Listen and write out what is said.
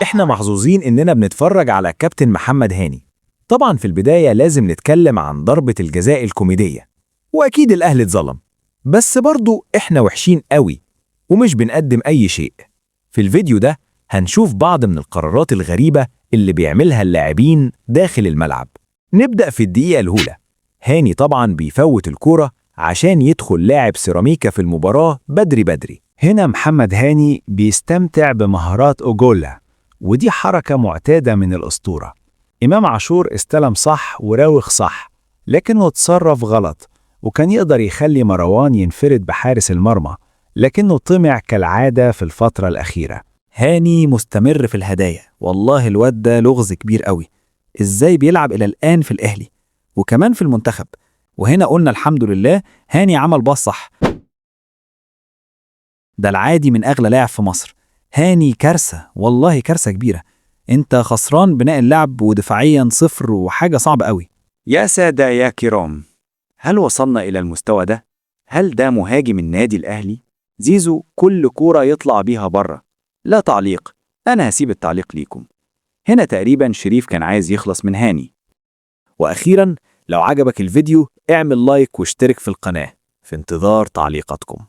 احنا محظوظين اننا بنتفرج على كابتن محمد هاني. طبعا في البداية لازم نتكلم عن ضربة الجزاء الكوميدية، واكيد الاهلي اتظلم، بس برضو احنا وحشين قوي ومش بنقدم اي شيء. في الفيديو ده هنشوف بعض من القرارات الغريبة اللي بيعملها اللاعبين داخل الملعب. نبدأ في الدقيقة الأولى. هاني طبعا بيفوت الكرة عشان يدخل لاعب سيراميكا في المباراة بدري بدري. هنا محمد هاني بيستمتع بمهارات أوجولا، ودي حركة معتادة من الأسطورة. إمام عاشور استلم صح وراوغ صح، لكنه اتصرف غلط، وكان يقدر يخلي مروان ينفرد بحارس المرمى، لكنه طمع كالعادة في الفترة الأخيرة. هاني مستمر في الهدايا، والله الواد ده لغز كبير قوي، ازاي بيلعب الى الان في الاهلي وكمان في المنتخب. وهنا قلنا الحمد لله هاني عمل باص صح، ده العادي من اغلى لاعب في مصر. هاني كارثة، والله كارثة كبيرة، انت خسران بناء اللعب ودفاعيا صفر وحاجة صعبة قوي. يا سادة يا كرام، هل وصلنا إلى المستوى ده؟ هل ده مهاجم النادي الأهلي؟ زيزو كل كورة يطلع بيها بره. لا تعليق، أنا هسيب التعليق ليكم. هنا تقريبا شريف كان عايز يخلص من هاني. وأخيرا لو عجبك الفيديو اعمل لايك واشترك في القناة. في انتظار تعليقاتكم.